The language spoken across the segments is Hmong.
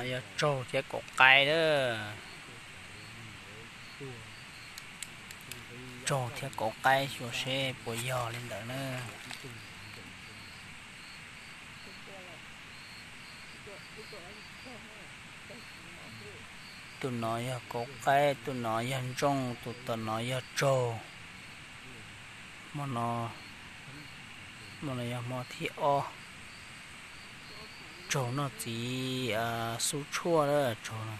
Yog tsaug thiab kauv qaib lawm. Tsaug thiab kauv qaib xyuas seb puas yog li ntawd na. Tus no yog kauv qaib, tus no yog ntsooj, tus tom no yog tsaug. Hmo no, hmo no yog hmo thib ob. Tsaug noj txiv xub tshuaj lawm tsaug no.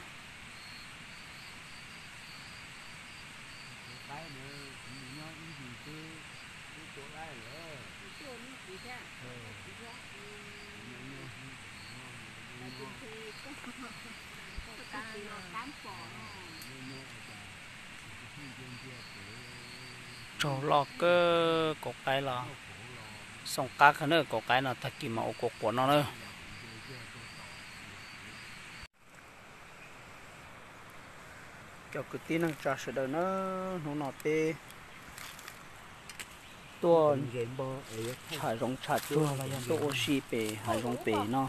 Tsaug loj kawg kauv qaib los. Xoom qab kawg na, kauv qaib no tag kis mas ua kuv quav no na. Cov kwv tij neej tsa sawv daws na, hnub no peb tuaj tsham zoov tsham tsuag los yog tuaj ua si pem hav zoov pem no,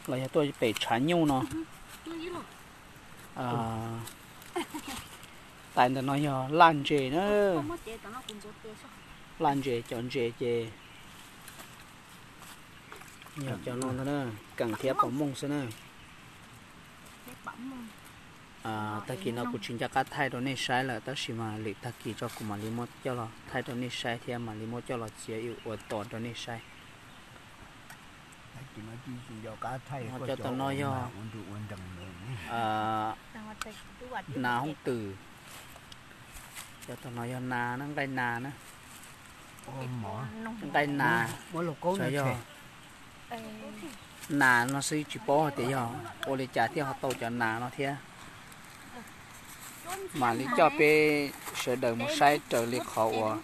los yog tuaj pem tshav nyuj no. Tais ntawm no yog laj ntses na. Laj ntses, cov ntses ces yog cov no ntag na, keem thiab pom mooj xwb na. Tag kis no kuv tsis nco qab thaij rau nej saib lawm, tab sis mas lwm tag kis tso kuv mam li muab coj los thaij rau nej saib thiab mam li muab coj los txiav ua tos rau nej saib. Cov tom no yog nas hooj twm, cov tom no yog nas na, nqaij nas na. Nqaij nas, yog nas no xwb tsis paub hais tias yog ua li cas thiaj ho tau cov nas no thiab. Mam li coj peb sawv daws mus saib raws li qhov uas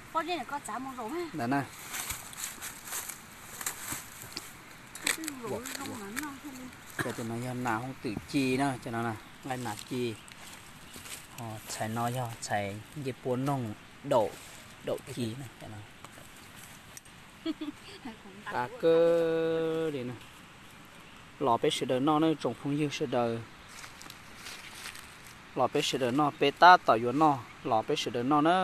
ntawd na. Cov no yog nas hooj twm ci na, cov no nqaij nas ci. Ho txhais no yog txhais ncej puab noog daum, daum ci na. Qab kawg li na. Los peb sawv daws noj na tsoom phooj ywg sawv daws. Los peb sawv daws noj, peb tab tom yuav noj, los peb sawv daws noj na.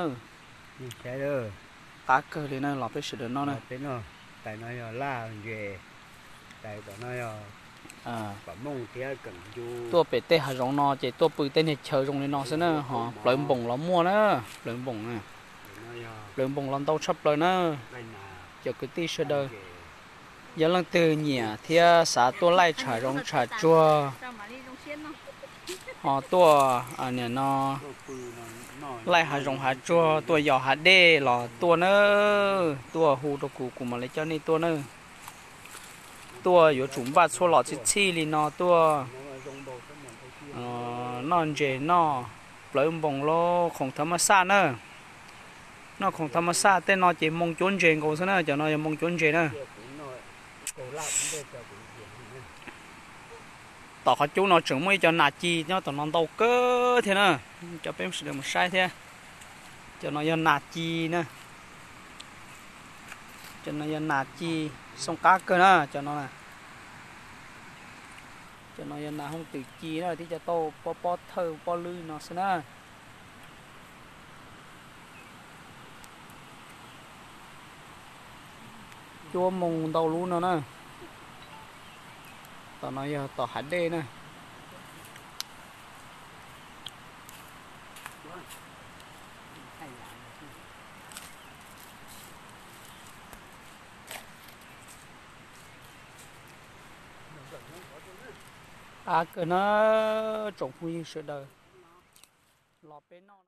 Qab kawg li na, los peb sawv daws noj na. Tuaj pem tej hav zoov no ces tuaj pw tej niag chaw zoo li no xwb na, ho plawv npoos los muaj na, plawv npoos na. Plawv npoos los ntau tshaj plaws na. Cov kwv tij sawv daws, yog leej twg nyiam thiab xav tuaj laij tsham zoov tsham tsuag, ho tuaj no laij hav zoov hav tsuag, tuaj yos hav dej los tuaj na, tuaj hu rau kuv, kuv mam li coj nej tuaj na. Tuaj yuav tsum npaj txhua lom txhij txhij li no tuaj noj ntses noj plawv npoos los khoom thav mas xaj na. Noj khoom thav mas xaj tej no ces moo cuab ntses nkaus xwb na, cov no yog moo cuab ntses na. Tom qhov cub no tseem muaj ib co nas ci nyob tom no ntau kawg thiab na, coj peb sawv daws mus saib thiab. Cov no yog nas ci na. Cov no yog nas ci, xoo qab kawg na cov no. Cov no yog nas hooj twm ci na, tib co tauj pob pob thawj pob lwb no xwb na. Cuab moo ntau lub no na. Tom no yog tom hav dej na. Qab kawg na tsoom phooj ywg sawv daws, los peb noj.